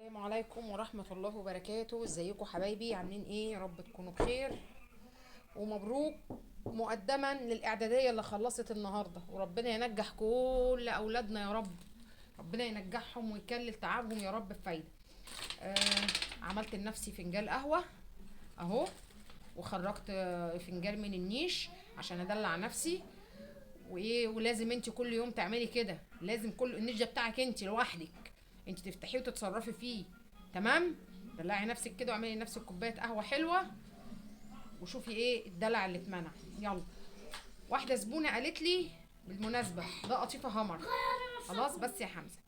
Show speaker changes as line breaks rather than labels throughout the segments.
السلام عليكم ورحمة الله وبركاته. ازيكم حبايبي؟ عاملين ايه؟ يا رب تكونوا بخير. ومبروك مقدما للإعدادية اللي خلصت النهاردة، وربنا ينجح كل أولادنا يا رب، ربنا ينجحهم ويكلل تعبهم يا رب بفايدة. عملت لنفسي فنجان قهوة اهو، وخرجت فنجان من النيش عشان ادلع نفسي. وايه، ولازم انت كل يوم تعملي كده، لازم كل النيش ده بتاعك انت لوحدك، انت تفتحيه وتتصرفي فيه، تمام؟ دلعي نفسك كده واعملي لنفسك كوباية قهوة حلوة، وشوفي ايه الدلع اللي اتمنع. يلا، واحدة زبونه قالت لي بالمناسبة ده قطيفة همر، خلاص بس يا حمزة،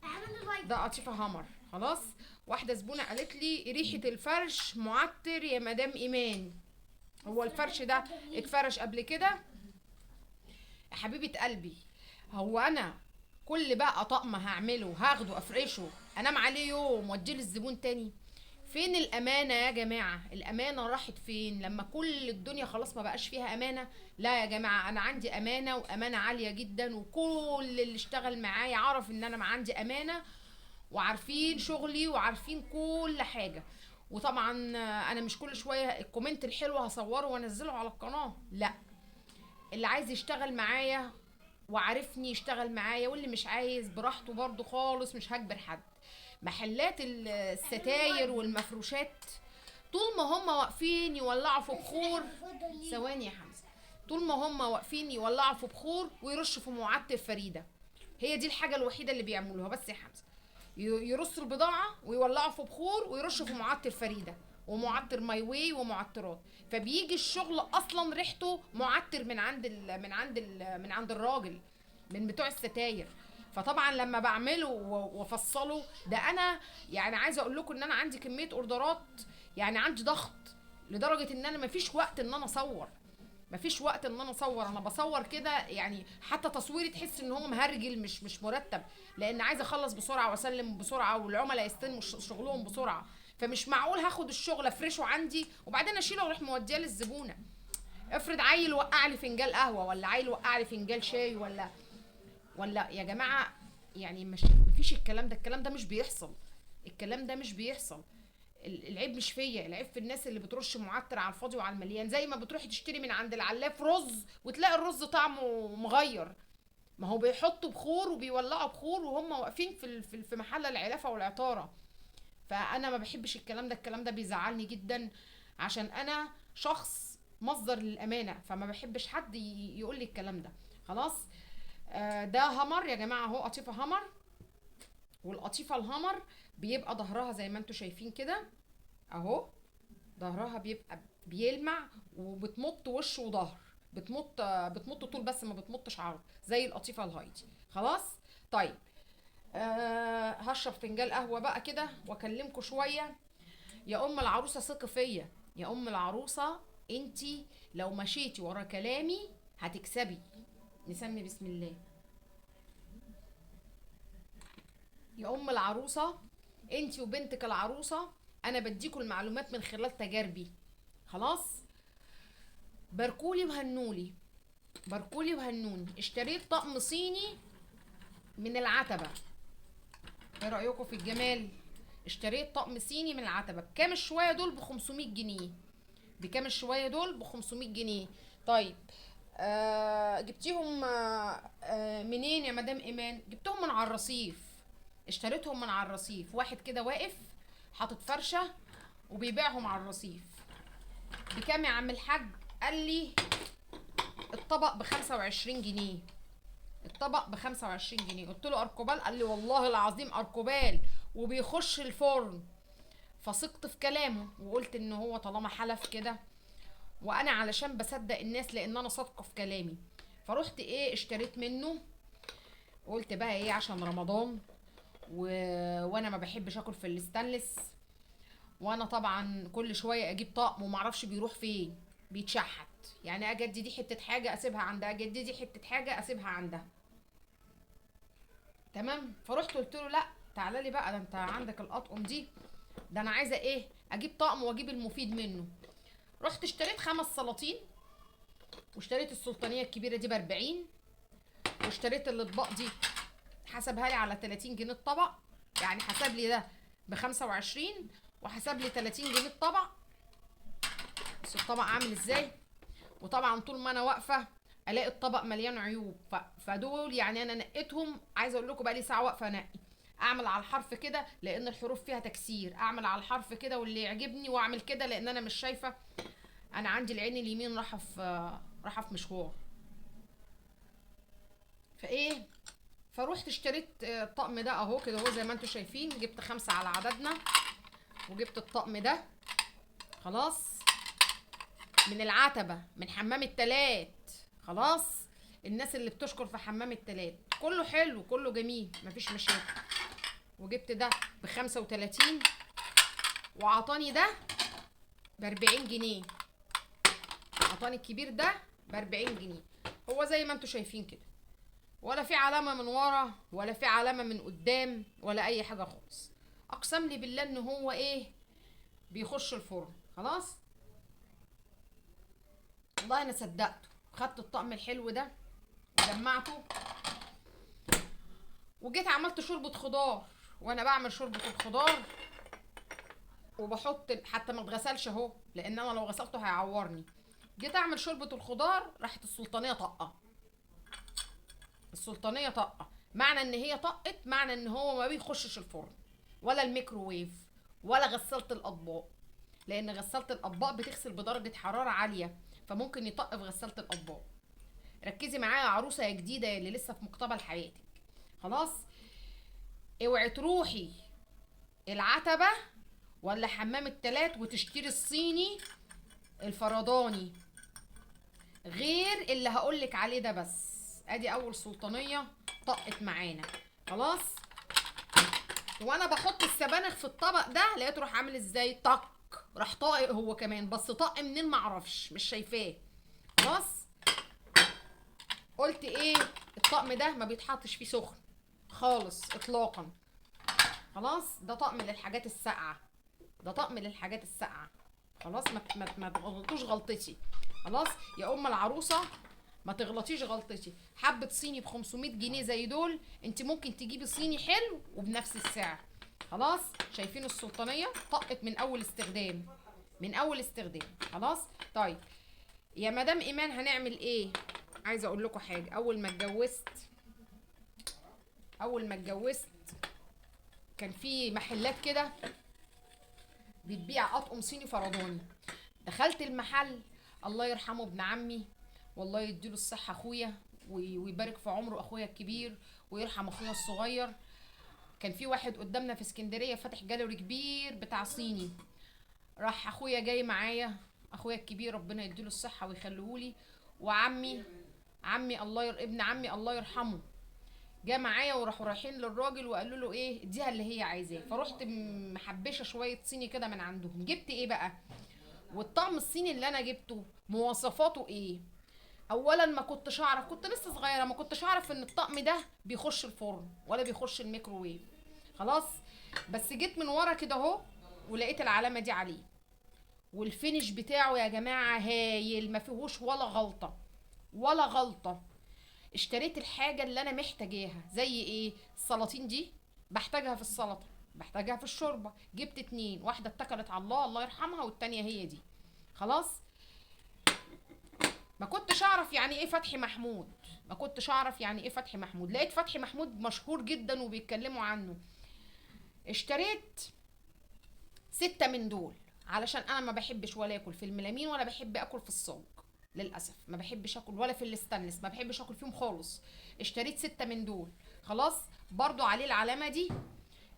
ده قطيفة همر خلاص. واحدة زبونه قالت لي ريحه الفرش معطر يا مدام ايمان، هو الفرش ده اتفرش قبل كده؟ يا حبيبه قلبي، هو انا كل بقى طقم هعمله هاخده افرشه انام عليه يوم واديه للزبون تاني؟ فين الامانة يا جماعة؟ الامانة راحت فين لما كل الدنيا خلاص ما بقاش فيها امانه؟ لا يا جماعة، انا عندي امانه، وامانه عالية جدا، وكل اللي اشتغل معايا عرف ان انا ما عندي امانه، وعارفين شغلي وعارفين كل حاجة. وطبعا انا مش كل شوية ال comment الحلو هصوره وانزله على القناة، لا، اللي عايز يشتغل معايا وعارفني يشتغل معايا، واللي مش عايز براحته برضو خالص، مش هجبر حد. محلات الستاير والمفروشات طول ما هم واقفين يولعوا في بخور، ثواني يا حمزة، طول ما هم واقفين يولعوا في بخور ويرشوا في معطر فريدة، هي دي الحاجة الوحيدة اللي بيعملوها بس يا حمزة، يرصوا البضاعة ويولعوا في بخور ويرشوا في معطر فريدة ومعطر ماي واي ومعطرات، فبيجي الشغل اصلا ريحته معطر من عند ال من عند ال من عند الراجل، من بتوع الستاير. فطبعا لما بعمله وافصله ده، انا يعني عايزه اقول لكم ان انا عندي كمية اوردرات، يعني عندي ضغط لدرجة ان انا مفيش وقت ان انا اصور، مفيش وقت ان انا اصور. انا بصور كده يعني، حتى تصويري تحس ان هو مهرجل، مش مرتب، لان عايزه اخلص بسرعة واسلم بسرعة والعملاء يستلموا شغلهم بسرعة. فمش معقول هاخد الشغل افرشه عندي وبعدين اشيله واروح موديه للزبونه. افرض عيل وقع لي فنجان قهوة، ولا عيل وقع لي فنجان شاي، ولا يا جماعة، يعني مش مفيش الكلام ده، الكلام ده مش بيحصل، الكلام ده مش بيحصل. العيب مش فيا، العيب في الناس اللي بترش معطر على الفاضي وعلى المليان، زي ما بتروحي تشتري من عند العلاف رز وتلاقي الرز طعمه مغير، ما هو بيحطوا بخور وبيولعوا بخور وهم واقفين في محل العلافه والعطاره. فانا ما بحبش الكلام ده، الكلام ده بيزعلني جدا، عشان انا شخص مصدر للامانة، فما بحبش حد يقول لي الكلام ده. خلاص، ده همر يا جماعة اهو، قطيفة همر، والقطيفه الهمر بيبقى ظهرها زي ما انتم شايفين كده اهو، ظهرها بيبقى بيلمع وبتمط وش وظهر، بتمط طول بس ما بتمطش عرض زي القطيفه الهايدي. خلاص، طيب، هشرب فنجان قهوة بقى كده واكلمكم شوية. يا ام العروسة ثقي فيا، يا ام العروسة انتي لو مشيتي ورا كلامي هتكسبي. نسمي بسم الله. يا ام العروسة انتي وبنتك العروسة، انا بديكوا المعلومات من خلال تجاربي. خلاص، باركولي وهنولي، باركولي وهنوني. اشتريت طقم صيني من العتبة، ايه رايكم في الجمال؟ اشتريت طقم صيني من العتبة بكام الشويه دول؟ ب 500 جنيه. بكام الشويه دول؟ ب 500 جنيه. طيب، جبتيهم منين يا مدام ايمان؟ جبتهم من على الرصيف، اشتريتهم من على الرصيف، واحد كده واقف حاطط فرشه وبيبيعهم على الرصيف. بكام يا عم الحاج؟ قال لي الطبق ب 25 جنيه، الطبق ب 25 جنيه. قلت له اركوبال؟ قال لي والله العظيم اركوبال وبيخش الفرن. فثقت في كلامه وقلت ان هو طالما حلف كده، وانا علشان بصدق الناس لان انا صادقة في كلامي، فروحت اشتريت منه. قلت بقى ايه، عشان رمضان وانا ما بحبش اكل في الستانلس، وانا طبعا كل شوية اجيب طقم ومعرفش بيروح فين، بيتشحت، يعني اجدي دي حتة حاجة اسيبها عندها، اجدي دي حتة حاجة اسيبها عندها، تمام. فروحت قلت له لا تعالى لي بقى، ده انت عندك الاطقم دي، ده انا عايزه اجيب طقم واجيب المفيد منه. رحت اشتريت 5 سلاطين، واشتريت السلطانيه الكبيرة دي ب40، واشتريت الاطباق دي حسبها لي على 30 جنيه الطبق، يعني حسب لي ده ب25، وحسب لي 30 جنيه الطبق. بس الطبق عامل ازاي؟ وطبعا طول ما انا واقفة الاقي الطبق مليان عيوب، فدول يعني انا نقيتهم. عايزه اقول لكم بقى لي ساعة واقفة انقي، اعمل على الحرف كده لان الحروف فيها تكسير، اعمل على الحرف كده واللي يعجبني واعمل كده لان انا مش شايفه، انا عندي العين اليمين راحة في مشوار. فايه، فروحت اشتريت الطقم ده اهو كده اهو زي ما انتم شايفين. جبت 5 على عددنا، وجبت الطقم ده خلاص من العتبة، من حمام التلات. خلاص الناس اللي بتشكر في حمام التلات كله حلو كله جميل مفيش مشاكل. وجبت ده ب35، وعطاني ده ب40 جنيه، عطاني الكبير ده ب40 جنيه. هو زي ما انتم شايفين كده، ولا في علامة من ورا ولا في علامة من قدام ولا اي حاجة خالص. اقسم لي بالله ان هو ايه، بيخش الفرن. خلاص والله انا صدقته، خدت الطقم الحلو ده وجمعته، وجيت عملت شوربة خضار. وانا بعمل شوربة الخضار وبحط، حتى ما اتغسلش اهو لان انا لو غسلته هيعورني. جيت اعمل شوربة الخضار راحت السلطانية طاقة، السلطانية طاقة. معنى ان هي طقت معنى ان هو ما بيخشش الفرن ولا الميكروويف ولا غسالة الاطباق، لان غسالة الاطباق بتغسل بدرجة حرارة عالية فممكن يطق في غسالة الاطباق. ركزي معايا يا عروسة يا جديدة يا اللي لسه في مقتبل حياتك. خلاص اوعي تروحي العتبة ولا حمام التلات وتشتري الصيني الفرداني غير اللي هقولك عليه ده. بس ادي اول سلطانية طقت معانا. خلاص وانا بحط السبانخ في الطبق ده لقيته راح عامل ازاي، طق، راح طاق هو كمان، بس طق منين معرفش، مش شايفاه. خلاص قلت ايه، الطقم ده ما بيتحطش فيه سخن خالص اطلاقا. خلاص ده طقم للحاجات الساقعه، ده طقم للحاجات الساقعه. خلاص ما تغلطوش غلطتي. خلاص يا ام العروسة ما تغلطيش غلطتي. حبه صيني ب 500 جنيه زي دول انت ممكن تجيبي صيني حلو وبنفس السعر. خلاص شايفين السلطانيه طقت من اول استخدام، من اول استخدام. خلاص طيب يا مدام ايمان هنعمل ايه؟ عايزه اقول لكم حاجة. اول ما اتجوزت كان في محلات كده بتبيع اطقم صيني فرداني. دخلت المحل، الله يرحمه ابن عمي والله يديله الصحة اخويا ويبارك في عمره اخويا الكبير ويرحم اخويا الصغير. كان في واحد قدامنا في اسكندرية فاتح جاليري كبير بتاع صيني. راح اخويا جاي معايا، اخويا الكبير ربنا يديله الصحة ويخليهولي، وعمي عمي الله ابن عمي الله يرحمه جه معايا، وراحوا رايحين للراجل وقالوا له ايه اديها اللي هي عايزاه. فروحت محبشه شوية صيني كده من عندهم. جبت ايه بقى؟ والطقم الصيني اللي انا جبته مواصفاته ايه؟ اولا ما كنتش اعرف، كنت لسه صغيرة، ما كنتش اعرف ان الطقم ده بيخش الفرن ولا بيخش الميكروويف. خلاص بس جيت من ورا كده اهو ولقيت العلامة دي عليه، وال finish بتاعه يا جماعة هايل، ما فيهوش ولا غلطه ولا غلطه. اشتريت الحاجة اللي انا محتاجاها. زي ايه؟ السلاطين دي بحتاجها في السلطة، بحتاجها في الشوربة. جبت 2، واحدة اتكلت على الله الله يرحمها، والتانية هي دي. خلاص ما كنتش اعرف يعني ايه فتحي محمود، ما كنتش اعرف يعني ايه فتحي محمود. لقيت فتحي محمود مشهور جدا وبيتكلموا عنه. اشتريت 6 من دول علشان انا ما بحبش ولا اكل في الملامين ولا بحب اكل في الصاج، للاسف ما بحبش اكل ولا في الستانلس، ما بحبش اكل فيهم خالص. اشتريت 6 من دول. خلاص برضو عليه العلامة دي،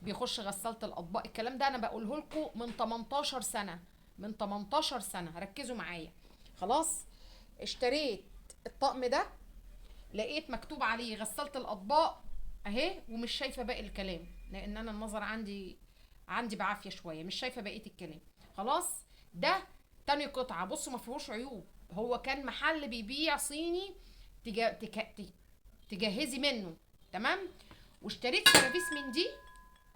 بيخش غسالة الاطباق. الكلام ده انا بقوله لكم من 18 سنة، من 18 سنة، ركزوا معايا. خلاص اشتريت الطقم ده، لقيت مكتوب عليه غسالة الاطباق اهي، ومش شايفه باقي الكلام لان انا النظر عندي بعافية شوية، مش شايفه بقية الكلام. خلاص ده تاني قطعه. بصوا ما فيهوش عيوب، هو كان محل بيبيع صيني تجهزي منه. تمام. واشتريت سيرفيس من دي،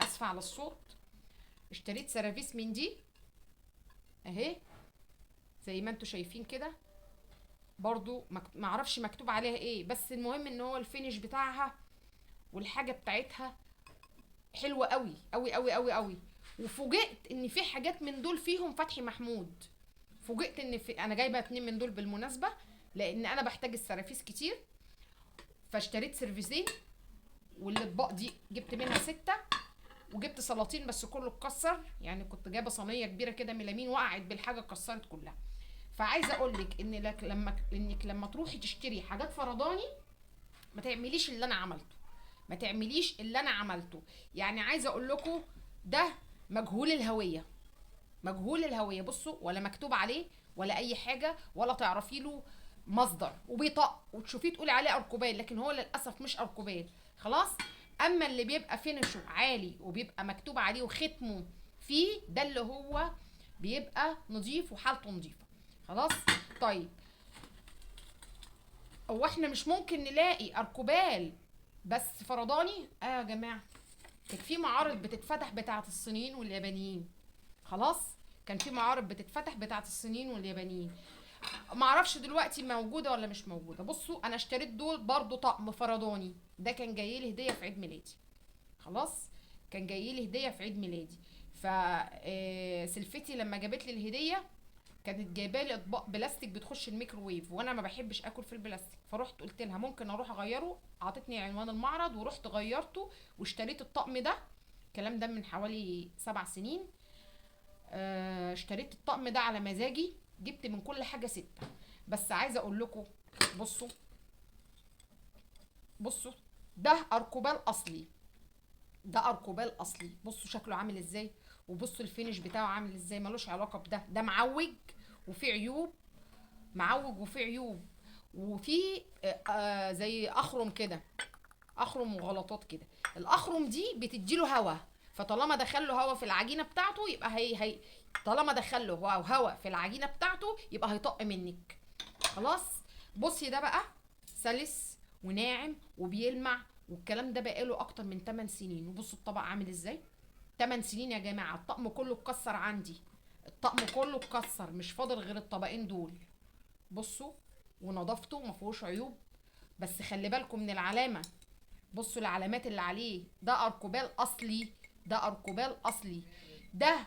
اسفه على الصوت، اشتريت سيرفيس من دي اهي زي ما انتوا شايفين كده، برضو معرفش مكتوب عليها ايه، بس المهم ان هو ال finish بتاعها والحاجة بتاعتها حلوة قوي قوي قوي قوي قوي. وفوجئت ان في حاجات من دول فيهم فتحي محمود. فوجئت ان في، انا جايبه 2 من دول بالمناسبة لان انا بحتاج السرافيس كتير، فاشتريت سيرفيسين، والاطباق دي جبت منها 6، وجبت سلاطين بس كله اتكسر، يعني كنت جايبه صينية كبيرة كده ميلامين وقعت بالحاجة اتكسرت كلها. فعايزه اقول لك ان لك لما انك لما تروحي تشتري حاجات فرداني ما تعمليش اللي انا عملته، ما تعمليش اللي انا عملته. يعني عايزه اقول لكم ده مجهول الهوية، مجهول الهوية، بصوا ولا مكتوب عليه ولا اي حاجة ولا تعرفي له مصدر، وبيطق وتشوفيه تقولي عليه اركوبال، لكن هو للاسف مش اركوبال خلاص. اما اللي بيبقى finish ه عالي وبيبقى مكتوب عليه وختمه فيه، ده اللي هو بيبقى نظيف وحالته نظيفة خلاص. طيب هو احنا مش ممكن نلاقي اركوبال بس فرداني؟ يا جماعة كانت في معارض بتتفتح بتاعه الصينيين واليابانيين خلاص، كان في معارض بتتفتح بتاعه الصينيين واليابانيين، معرفش دلوقتي موجودة ولا مش موجودة. بصوا انا اشتريت دول برضو طقم فرداني، ده كان جاي لي هديه في عيد ميلادي خلاص، كان جاي لي هديه في عيد ميلادي. ف سلفتي لما جابت لي الهدية كانت جايبه لي اطباق بلاستيك بتخش الميكروويف، وانا ما بحبش اكل في البلاستيك، فرحت قلت لها ممكن اروح اغيره، اعطتني عنوان المعرض ورحت غيرته واشتريت الطقم ده. الكلام ده من حوالي 7 سنين. اشتريت الطقم ده على مزاجي، جبت من كل حاجة 6. بس عايزه اقول لكم بصوا بصوا ده اركوبال اصلي، ده اركوبال اصلي. بصوا شكله عامل ازاي، وبصوا ال finish بتاعه عامل ازاي، ملوش علاقة بده. ده معوج وفي عيوب، معوج وفي عيوب، وفي زي اخرم كده، اخرم وغلطات كده. الاخرم دي بتديله هوا، فطالما دخل له هوا في العجينة بتاعته يبقى هي طالما دخل له هوا في العجينة بتاعته يبقى هيطق منك خلاص. بصي ده بقى سلس وناعم وبيلمع، والكلام ده بقاله اكتر من 8 سنين. وبصوا الطبق عامل ازاي، 8 سنين يا جماعة. الطقم كله اتكسر عندي، الطقم كله اتكسر، مش فاضل غير الطبقين دول. بصوا ونظافته ما فيهوش عيوب، بس خلي بالكم من العلامة. بصوا العلامات اللي عليه، ده اركوبال اصلي، ده اركوبال اصلي. ده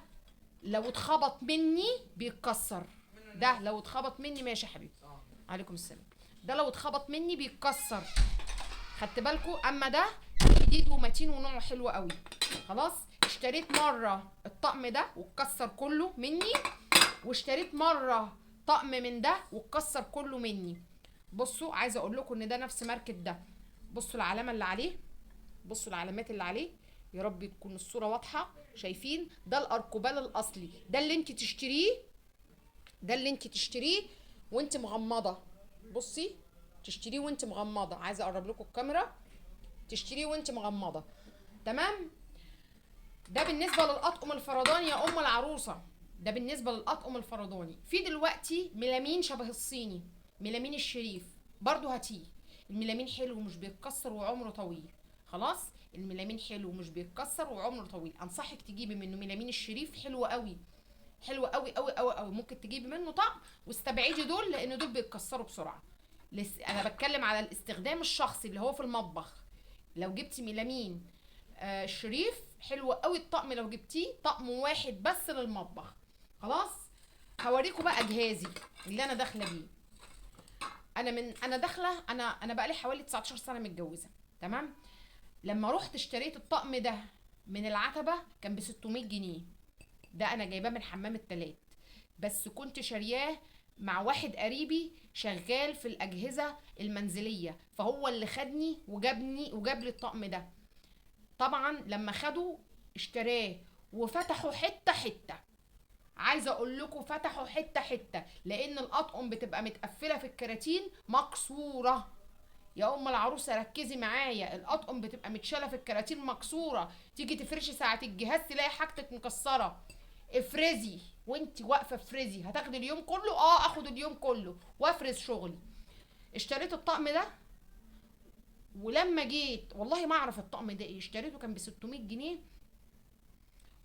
لو اتخبط مني بيتكسر، ده لو اتخبط مني ماشي يا حبيبي عليكم السلام، ده لو اتخبط مني بيتكسر، خدت بالكم. اما ده جديد ومتين ونوعه حلو قوي خلاص. اشتريت مرة الطقم ده واتكسر كله مني، واشتريت مرة طقم من ده واتكسر كله مني. بصوا عايزه اقول لكم ان ده نفس ماركة ده. بصوا العلامة اللي عليه، بصوا العلامات اللي عليه، يا رب تكون الصورة واضحة. شايفين ده الاركوبال الاصلي، ده اللي انت تشتريه، ده اللي انت تشتريه وانت مغمضه. بصي تشتريه وانت مغمضه، عايزه اقرب لكم الكاميرا، تشتريه وانت مغمضه تمام. ده بالنسبة للاطقم الفرداني يا ام العروسة، ده بالنسبة للاطقم الفرداني. في دلوقتي ميلامين شبه الصيني، ميلامين الشريف برضو هاتيه. الميلامين حلو ومش بيتكسر وعمره طويل خلاص. الميلامين حلو ومش بيتكسر وعمره طويل، انصحك تجيبي منه. ميلامين الشريف حلو قوي، حلو قوي قوي قوي قوي، ممكن تجيبي منه طقم واستبعدي دول لان دول بيتكسروا بسرعة. انا بتكلم على الاستخدام الشخصي اللي هو في المطبخ. لو جبتي ميلامين الشريف حلو قوي الطقم، لو جبتيه طقم واحد بس للمطبخ خلاص. هوريكم بقى جهازي اللي انا داخله بيه. انا داخله، انا بقالي حوالي 19 سنة متجوزة تمام. لما رحت اشتريت الطقم ده من العتبة كان ب 600 جنيه، ده انا جايباه من حمام التلات، بس كنت شارياه مع واحد قريبي شغال في الاجهزة المنزلية، فهو اللي خدني وجابني وجاب لي الطقم ده. طبعا لما خده اشتراه وفتحوا حتة حتة، عايزه اقول لكم فتحوا حتة حتة، لان الاطقم بتبقى متقفله في الكراتين مكسورة. يا ام العروسة ركزي معايا، الاطقم بتبقى متشاله في الكراتين مكسورة، تيجي تفرشي ساعة الجهاز تلاقي حاجتك مكسرة. افرزي وانت واقفة، افرزي. هتاخدي اليوم كله؟ اخد اليوم كله وافرز شغلي. اشتريت الطقم ده، ولما جيت والله ما اعرف الطقم ده ايه، اشتريته كان ب 600 جنيه.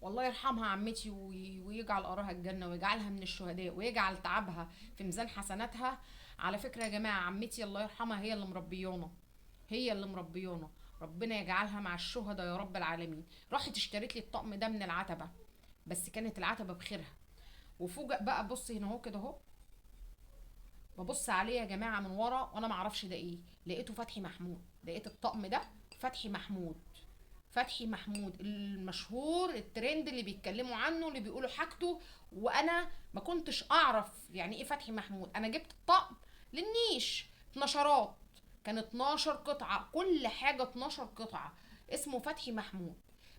والله يرحمها عمتي ويجعل قراها الجنة ويجعلها من الشهداء ويجعل تعبها في ميزان حسناتها. على فكرة يا جماعة عمتي الله يرحمها هي اللي مربيانا، هي اللي مربيانا، ربنا يجعلها مع الشهداء يا رب العالمين. راحت اشتريت لي الطقم ده من العتبة. بس كانت العتبة بخيرها. وفوجئ بقى، بص هنا اهو كده اهو، ببص عليه يا جماعة من ورا وانا ما اعرفش ده ايه، لقيته فتحي محمود. لقيت الطقم ده فتحي محمود، فتحي محمود المشهور الترند اللي بيتكلموا عنه، اللي بيقولوا حاجته، وانا ما كنتش اعرف يعني ايه فتحي محمود. انا جبت الطقم للنيش، 12، كان 12 قطعه، كل حاجة 12 قطعه، اسمه فتحي محمود.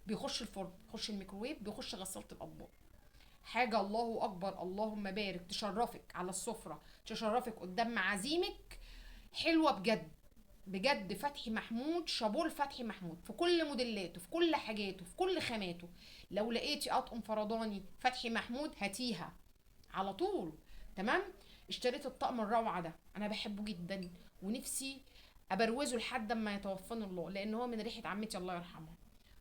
بيخش الفرن، بيخش الميكروويف، بيخش غسالة الاطباق. حاجة الله اكبر اللهم بارك، تشرفك على السفرة، تشرفك قدام معازيمك، حلوة بجد بجد. فتحي محمود شابول، فتحي محمود في كل موديلاته، في كل حاجاته، في كل خاماته. لو لقيتي اطقم فرداني فتحي محمود هاتيها على طول. تمام. اشتريت الطقم الروعة ده، انا بحبه جدا ونفسي ابروزه لحد ما يتوفاني الله، لان هو من ريحه عمتي الله يرحمها،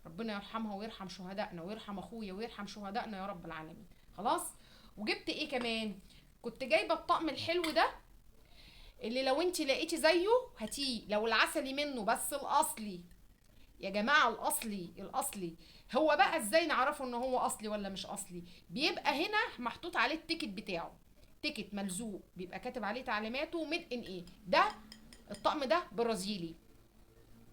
ربنا يرحمها ويرحم شهدائنا ويرحم اخويا ويرحم شهدائنا يا رب العالمين. خلاص. وجبت ايه كمان؟ كنت جايبه الطقم الحلو ده اللي لو انت لقيتي زيه هاتيه، لو العسلي منه بس الاصلي يا جماعة، الاصلي الاصلي. هو بقى ازاي نعرفه ان هو اصلي ولا مش اصلي؟ بيبقى هنا محطوط عليه ال ticket بتاعه، ticket ملزوق بيبقى كاتب عليه تعليماته made in ايه. ده الطقم ده برازيلي،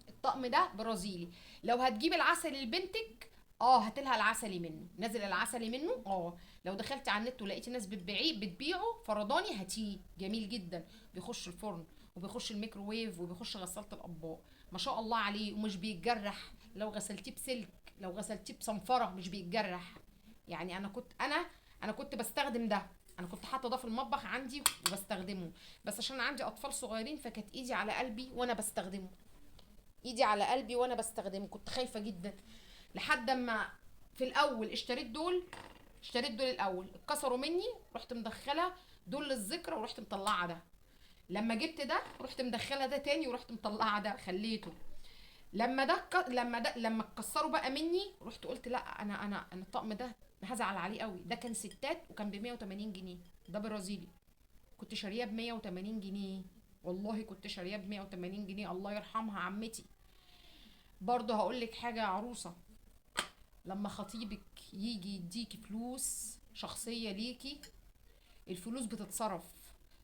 الطقم ده برازيلي. لو هتجيب العسلي لبنتك هاتلها العسلي منه، نزل العسلي منه. لو دخلتي على النت ولقيتي ناس بتبيعه فرداني هاتيه، جميل جدا، بيخش الفرن وبيخش الميكروويف وبيخش غسالة الاطباق، ما شاء الله عليه، ومش بيتجرح. لو غسلتيه بسلك، لو غسلتيه بصنفره مش بيتجرح. يعني انا كنت بستخدم ده، انا كنت حاطه ده في المطبخ عندي وبستخدمه، بس عشان عندي اطفال صغيرين فكانت ايدي على قلبي وانا بستخدمه، ايدي على قلبي وانا بستخدمه، كنت خايفة جدا. لحد ما في الاول اشتريت دول، اشتريت دول الاول اتكسروا مني، رحت مدخله دول للذكرى ورحت مطلعه ده. لما جبت ده رحت مدخله ده تاني ورحت مطلعه ده، خليته. لما ده لما اتكسروا بقى مني رحت قلت لا، انا انا انا الطقم ده هزعل عليه قوي. ده كان ستات وكان ب 180 جنيه، ده برازيلي، كنت شارياه ب 180 جنيه، والله كنت شارياه ب 180 جنيه، الله يرحمها عمتي. برضه هقول لك حاجة يا عروسه، لما خطيبك يجي يديكي فلوس شخصية ليكي، الفلوس بتتصرف،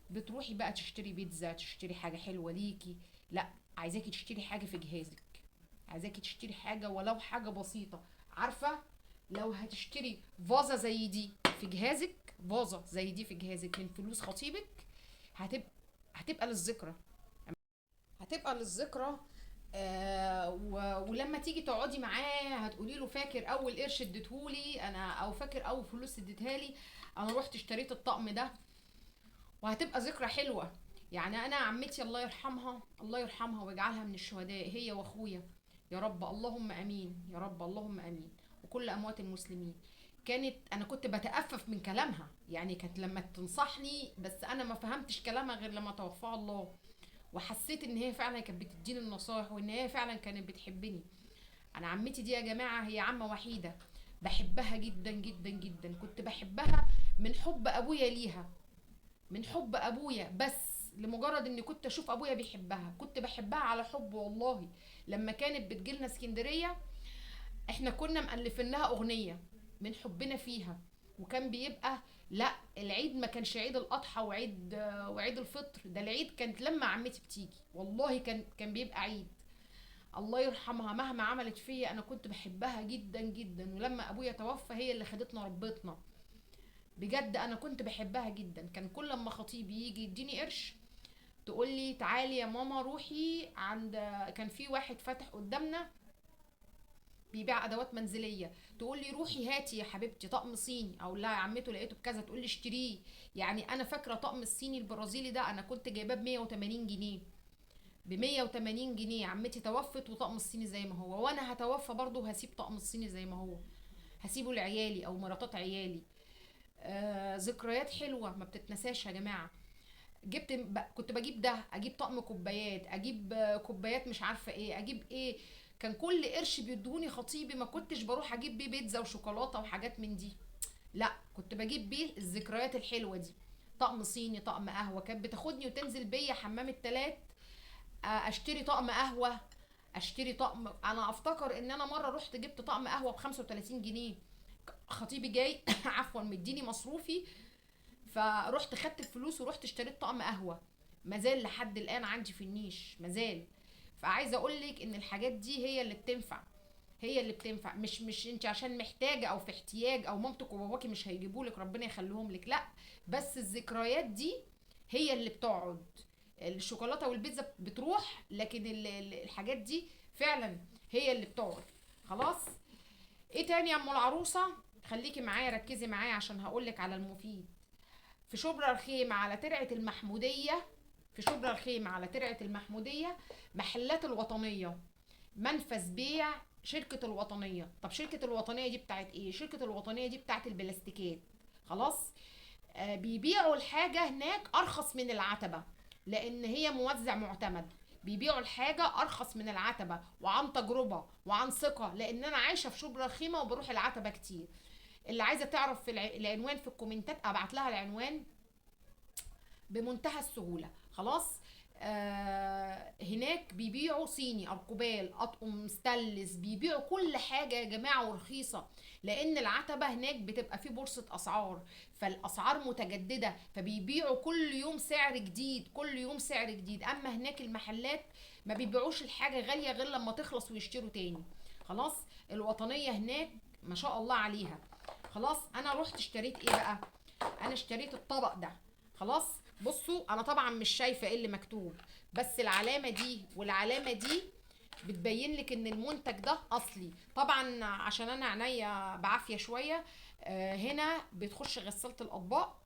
بتروحي بقى تشتري بيتزا، تشتري حاجة حلوة ليكي. لا، عايزاكي تشتري حاجة في جهازك، عايزاكي تشتري حاجة ولو حاجة بسيطة. عارفه لو هتشتري فازة زي دي في جهازك، فازة زي دي في جهازك من فلوس خطيبك، هتبقى للذكرى، هتبقى للذكرى. ولما تيجي تقعدي معاه هتقولي له فاكر اول قرش اديتهولي انا، او فاكر اول فلوس اديتها لي انا، رحت اشتريت الطقم ده، وهتبقى ذكرى حلوة. يعني انا عمتي الله يرحمها، الله يرحمها ويجعلها من الشهداء، هي واخويا يا رب، اللهم امين يا رب، اللهم امين، وكل اموات المسلمين. كانت انا كنت بتأفف من كلامها، يعني كانت لما تنصحني، بس انا ما فهمتش كلامها غير لما توفاها الله، وحسيت ان هي فعلا كانت بتديني النصايح، وان هي فعلا كانت بتحبني. انا عمتي دي يا جماعة هي عمه وحيده، بحبها جدا جدا جدا، كنت بحبها من حب ابويا ليها، من حب ابويا، بس لمجرد اني كنت اشوف ابويا بيحبها كنت بحبها على حب والله. لما كانت بتجيلنا اسكندرية احنا كنا مؤلفين لها اغنية من حبنا فيها، وكان بيبقى لا العيد ما كانش عيد الاضحى وعيد الفطر، ده العيد كانت لما عمتي بتيجي، والله كان بيبقى عيد. الله يرحمها مهما عملت فيا انا كنت بحبها جدا جدا، ولما ابويا توفى هي اللي خدتنا ربتنا بجد، انا كنت بحبها جدا. كان كل لما خطيبي يجي يديني قرش تقول لي تعالي يا ماما روحي عند، كان في واحد فاتح قدامنا بيبيع ادوات منزلية، تقول لي روحي هاتي يا حبيبتي طقم صيني، اقول لها يا عمته لقيته بكذا، تقول لي اشتريه. يعني انا فاكره طقم الصيني البرازيلي ده انا كنت جايباه ب 180 جنيه، ب 180 جنيه. عمتي توفت وطقم الصيني زي ما هو، وانا هتوفى برضه وهسيب طقم الصيني زي ما هو، هسيبه لعيالي او مراتات عيالي. ذكريات حلوة ما بتتنساش يا جماعة. جبت كنت بجيب ده، اجيب طقم كوبايات، اجيب كوبايات مش عارفه ايه، اجيب ايه. كان كل قرش بيدوني خطيبي ما كنتش بروح اجيب بيه بيتزا وشوكولاته وحاجات من دي، لا كنت بجيب بيه الذكريات الحلوة دي، طقم صيني، طقم قهوة. كانت بتاخدني وتنزل بيا حمام التلات، اشتري طقم قهوة، اشتري طقم. انا افتكر ان انا مرة رحت جبت طقم قهوة ب 35 جنيه، خطيبي جاي عفوا مديني مصروفي، فروحت خدت الفلوس ورحت اشتريت طقم قهوة، مازال لحد الان عندي في النيش مازال. فعايزه اقول لك ان الحاجات دي هي اللي بتنفع، هي اللي بتنفع، مش انت عشان محتاجه او في احتياج او مامتك وباباكي مش هيجيبوا لك ربنا يخليهم لك، لا، بس الذكريات دي هي اللي بتقعد. الشوكولاتة والبيتزا بتروح، لكن الحاجات دي فعلا هي اللي بتقعد. خلاص، ايه تاني يا ام العروسة؟ خليكي معايا، ركزي معايا عشان هقولك على المفيد. في شبرا الخيمة على ترعه المحموديه، في شبرا الخيمة على ترعه المحموديه، محلات الوطنية، منفذ بيع شركة الوطنية. طب شركة الوطنية دي بتاعت ايه؟ شركة الوطنية دي بتاعت البلاستيكات. خلاص، بيبيعوا الحاجة هناك ارخص من العتبة، لان هي موزع معتمد، بيبيعوا الحاجة ارخص من العتبة، وعن تجربه وعن ثقة، لان انا عايشه في شبرا الخيمة وبروح العتبة كتير. اللي عايزه تعرف في العنوان في الكومنتات ابعت لها العنوان بمنتهى السهولة. خلاص، هناك بيبيعوا صيني، اركوبال، اطقم ستانلس، بيبيعوا كل حاجة يا جماعة ورخيصه، لان العتبة هناك بتبقى فيه بورصة اسعار، فالاسعار متجددة، فبيبيعوا كل يوم سعر جديد، كل يوم سعر جديد. اما هناك المحلات ما بيبيعوش الحاجة غالية غير لما تخلص ويشتروا تاني. خلاص، الوطنية هناك ما شاء الله عليها. خلاص، انا رحت اشتريت ايه بقى؟ انا اشتريت الطبق ده. خلاص، بصوا انا طبعا مش شايفه ايه اللي مكتوب، بس العلامة دي والعلامة دي بتبين لك ان المنتج ده اصلي. طبعا عشان انا عينيا بعافية شوية، هنا بتخش غسالة الاطباق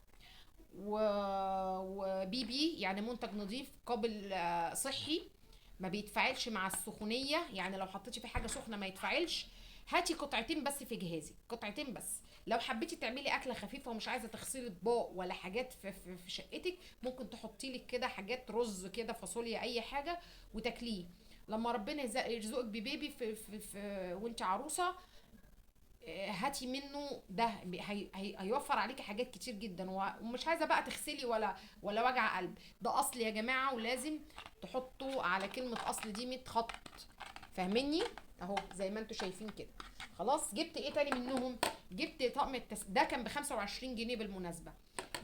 وبي بي، يعني منتج نظيف قابل، صحي، ما بيتفاعلش مع السخونيه، يعني لو حطيتي في حاجة سخنة ما يتفاعلش. هاتي قطعتين بس في جهازك، قطعتين بس. لو حبيتي تعملي اكله خفيفة ومش عايزه تغسلي اطباق ولا حاجات في شقتك، ممكن تحطي لك كده حاجات رز كده، فاصوليا، اي حاجة، وتاكليه. لما ربنا يرزقك ببيبي في وانت عروسه، هاتي منه ده، هيوفر عليكي حاجات كتير جدا، ومش عايزه بقى تغسلي ولا وجع قلب. ده اصل يا جماعة، ولازم تحطوا على كلمة اصل دي 100 خط، فاهميني؟ اهو زي ما انتوا شايفين كده. خلاص، جبت ايه تاني منهم؟ جبت طقم ده كان ب25 جنيه بالمناسبة،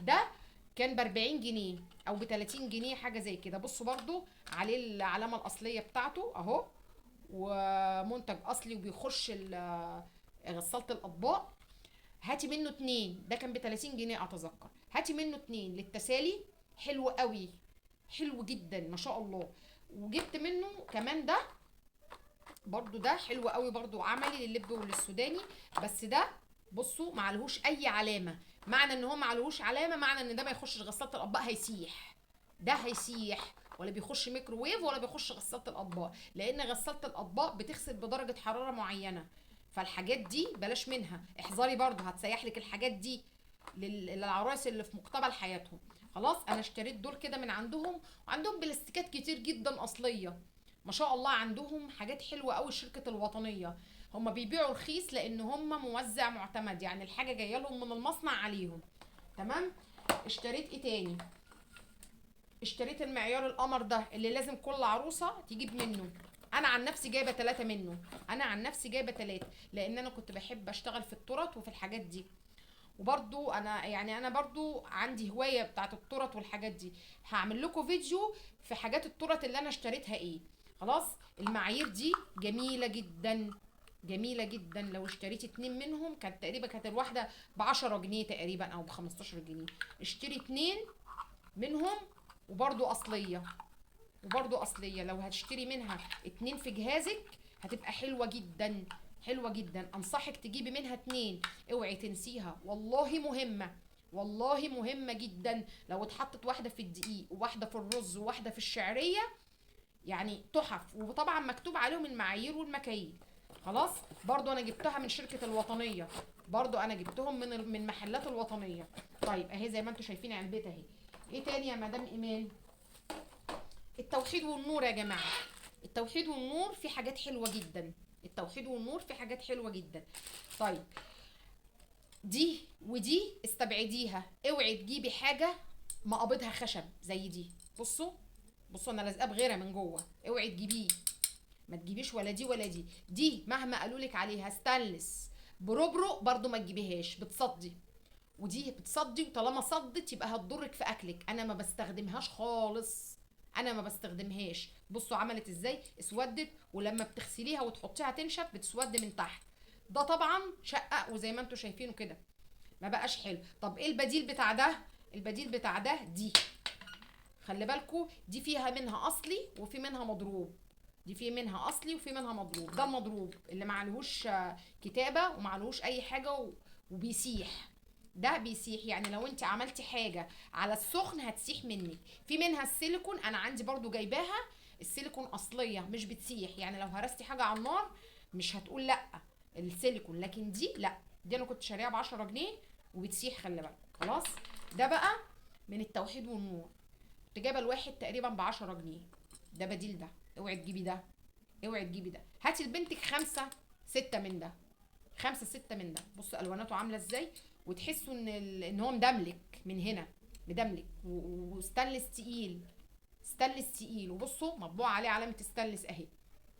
ده كان ب40 جنيه او ب30 جنيه حاجة زي كده. بصوا برضو عليه العلامة الاصلية بتاعته اهو، ومنتج اصلي وبيخش غسالة الاطباق. هاتي منه 2، ده كان ب30 جنيه اتذكر. هاتي منه 2 للتسالي، حلو قوي، حلو جدا ما شاء الله. وجبت منه كمان ده برضو، ده حلو قوي برضو، عملي للب وللسوداني، بس ده بصوا معلهوش اي علامة. معنى ان هو معلهوش علامة معنى ان ده ما يخشش غسالة الاطباق، هيسيح، ده هيسيح، ولا بيخش ميكروويف ولا بيخش غسالة الاطباق، لان غسالة الاطباق بتغسل بدرجة حرارة معينة، فالحاجات دي بلاش منها، احذري برضو هتسيح لك الحاجات دي للعرايس اللي في مقتبل حياتهم. خلاص، انا اشتريت دول كده من عندهم، وعندهم بلاستيكات كتير جدا اصلية ما شاء الله، عندهم حاجات حلوة قوي. شركة الوطنية هم بيبيعوا رخيص لان هم موزع معتمد، يعني الحاجة جاية لهم من المصنع عليهم. تمام. اشتريت ايه تاني؟ اشتريت المعيار القمر ده اللي لازم كل عروسه تجيب منه. انا عن نفسي جايبه 3 منه، انا عن نفسي جايبه 3 لان انا كنت بحب اشتغل في التورت وفي الحاجات دي، وبرضو انا يعني انا برضو عندي هواية بتاعت التورت والحاجات دي. هعمل لكم فيديو في حاجات التورت اللي انا اشتريتها ايه. خلاص، المعايير دي جميلة جدا، جميلة جدا. لو اشتريتي 2 منهم كانت تقريبا، كانت الواحدة ب10 جنيه تقريبا او ب15 جنيه. اشتري 2 منهم وبرضو اصلية، وبرضو اصلية. لو هتشتري منها 2 في جهازك هتبقى حلوة جدا، حلوة جدا. انصحك تجيبي منها 2، اوعي تنسيها والله مهمة، والله مهمة جدا. لو اتحطت واحدة في الدقيق وواحدة في الرز وواحدة في الشعرية يعني تحف. وطبعا مكتوب عليهم المعايير والمكاييل. خلاص، برضو انا جبتها من شركة الوطنية، برضو انا جبتهم من محلات الوطنية. طيب اهي زي ما انتم شايفين علبتها اهي. ايه تاني يا مدام ايمان؟ التوحيد والنور يا جماعة، التوحيد والنور في حاجات حلوة جدا، التوحيد والنور في حاجات حلوة جدا. طيب دي ودي استبعديها، اوعي تجيبي حاجة مقابضها خشب زي دي. بصوا بصوا انا لازقاه بغيرها من جوه، اوعي تجيبيه، ما تجيبيش ولا دي ولا دي. دي مهما قالوا لك عليها ستانلس بروبرو برضو ما تجيبيهاش، بتصدي، ودي بتصدي، وطالما صدت يبقى هتضرك في اكلك. انا ما بستخدمهاش خالص، انا ما بستخدمهاش. بصوا عملت ازاي، اسودت، ولما بتغسليها وتحطيها تنشف بتسود من تحت. ده طبعا شقق وزي ما انتوا شايفينه كده ما بقاش حلو. طب ايه البديل بتاع ده؟ البديل بتاع ده دي، خلي بالكوا دي فيها منها اصلي وفي منها مضروب، دي في منها اصلي وفي منها مضروب. ده المضروب اللي معلهوش كتابه ومعلهوش اي حاجة وبيسيح، ده بيسيح، يعني لو انت عملتي حاجة على السخن هتسيح منك. في منها السيليكون، انا عندي برضو جايباها السيليكون اصلية مش بتسيح، يعني لو هرستي حاجة على النار مش هتقول لا السيليكون، لكن دي لا، دي انا كنت شاريها ب10 جنيه وبتسيح، خلي بالكم. خلاص ده بقى من التوحيد والنور، كنت جايبه الواحد تقريبا ب10 جنيه. ده بديل ده، اوعي تجيبي ده، اوعي تجيبي ده. هاتي لبنتك 5 6 من ده، 5 6 من ده. بصوا الواناته عامله ازاي، وتحسوا ان هو مدملك من هنا، مدملك وستانلس تقيل، ستانلس تقيل. وبصوا مطبوع عليه علامة ستانلس اهي،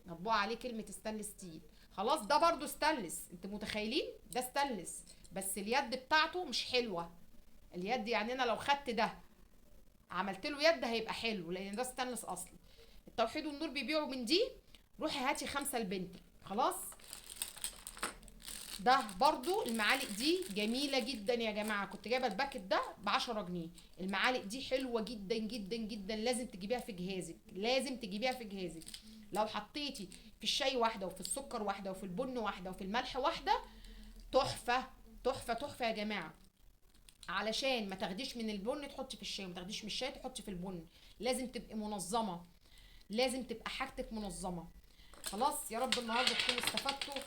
مطبوع عليه كلمة ستانلس تقيل. خلاص ده برضو ستانلس، انتوا متخيلين ده ستانلس، بس اليد بتاعته مش حلوة. اليد يعني انا لو خدت ده عملت له يد هيبقى حلو، لان ده ستانلس اصلي. التوحيد والنور بيبيعوا من دي، روحي هاتي 5 لبنتك. خلاص ده برضو المعالق دي جميلة جدا يا جماعة، كنت جايبة ال packet ده ب10 جنيه. المعالق دي حلوة جدا جدا جدا، لازم تجيبيها في جهازك، لازم تجيبيها في جهازك. لو حطيتي في الشاي واحدة وفي السكر واحدة وفي البن واحدة وفي الملح واحدة، تحفة تحفة تحفة يا جماعة. علشان ما تاخديش من البن تحطي في الشاي، وما تاخديش من الشاي تحطي في البن. لازم تبقي منظمة، لازم تبقى حاجتك منظمة. خلاص يا رب النهارده تكونوا استفدتوا،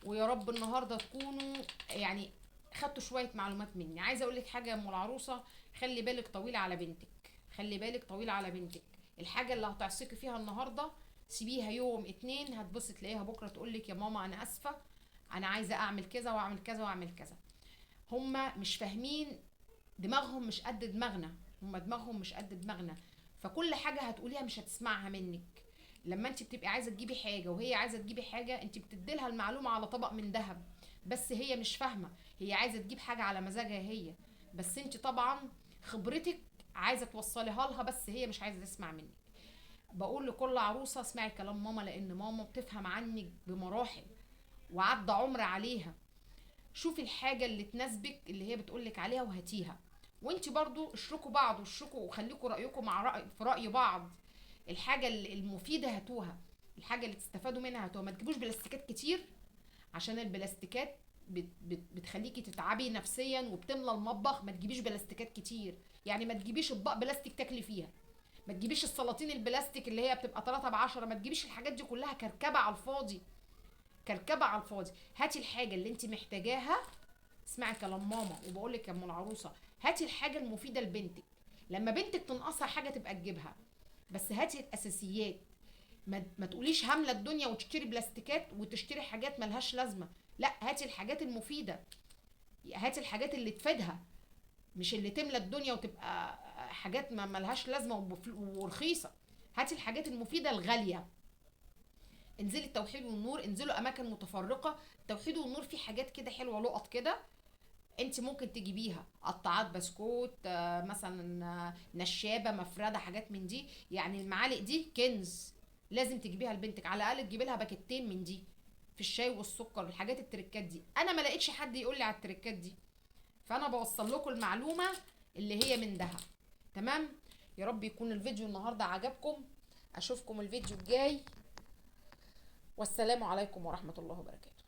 ويا رب النهارده تكونوا يعني خدتوا شوية معلومات مني. عايزه اقول لك حاجة يا ام العروسة، خلي بالك طويلة على بنتك، خلي بالك طويلة على بنتك. الحاجة اللي هتعصيكي فيها النهارده سيبيها يوم 2، هتبصي تلاقيها بكره تقول لك يا ماما انا اسفه، انا عايزه اعمل كذا واعمل كذا واعمل كذا. هما مش فاهمين، دماغهم مش قد دماغنا، هما دماغهم مش قد دماغنا، فكل حاجة هتقوليها مش هتسمعها منك. لما انت بتبقي عايزه تجيبي حاجة وهي عايزه تجيبي حاجة، انت بتديلها المعلومة على طبق من ذهب، بس هي مش فاهمه، هي عايزه تجيب حاجة على مزاجها هي، بس انت طبعا خبرتك عايزه توصليها لها، بس هي مش عايزه تسمع منك. بقول لكل عروسه اسمعي كلام ماما، لان ماما بتفهم عنك بمراحل وعدى عمر عليها. شوفي الحاجة اللي تناسبك اللي هي بتقولك عليها وهاتيها، وانت برضو اشركوا بعض، واشركوا وخليكوا رايكم مع راي في راي بعض. الحاجة المفيدة هاتوها، الحاجة اللي تستفادوا منها هاتوها. ما تجيبوش بلاستيكات كتير، عشان البلاستيكات بتخليكي تتعبي نفسيا وبتملى المطبخ. ما تجيبيش بلاستيكات كتير، يعني ما تجيبيش اطباق بلاستيك تاكلي فيها، ما تجيبيش السلاطين البلاستيك اللي هي بتبقى 3 ب10، ما تجيبيش الحاجات دي كلها، كركبه على الفاضي، كركبه على الفاضي. هاتي الحاجة اللي انت محتاجاها، اسمعي كلام ماما، وبقول لك يا ام العروسة هاتي الحاجة المفيدة لبنتك. لما بنتك تنقصها حاجة تبقى تجيبها، بس هاتي الاساسيات. ما تقوليش هامله الدنيا وتشتري بلاستيكات وتشتري حاجات ملهاش لازمه، لا هاتي الحاجات المفيدة، هاتي الحاجات اللي تفيدها، مش اللي تملى الدنيا وتبقى حاجات ما ملهاش لازمه ورخيصه. هاتي الحاجات المفيدة الغالية. انزلي التوحيد والنور، انزلوا اماكن متفرقة. التوحيد والنور في حاجات كده حلوة، لقط كده انت ممكن تجيبيها، قطعات بسكوت مثلا، نشابه، مفرده، حاجات من دي. يعني المعالق دي كنز، لازم تجيبيها لبنتك، على الاقل تجيبي لها باكيتين من دي في الشاي والسكر، الحاجات التركات دي. انا ما لقيتش حد يقول لي على التركات دي، فانا بوصل لكم المعلومة اللي هي من دهب. تمام، يا رب يكون الفيديو النهارده عجبكم. اشوفكم الفيديو الجاي، والسلام عليكم ورحمة الله وبركاته.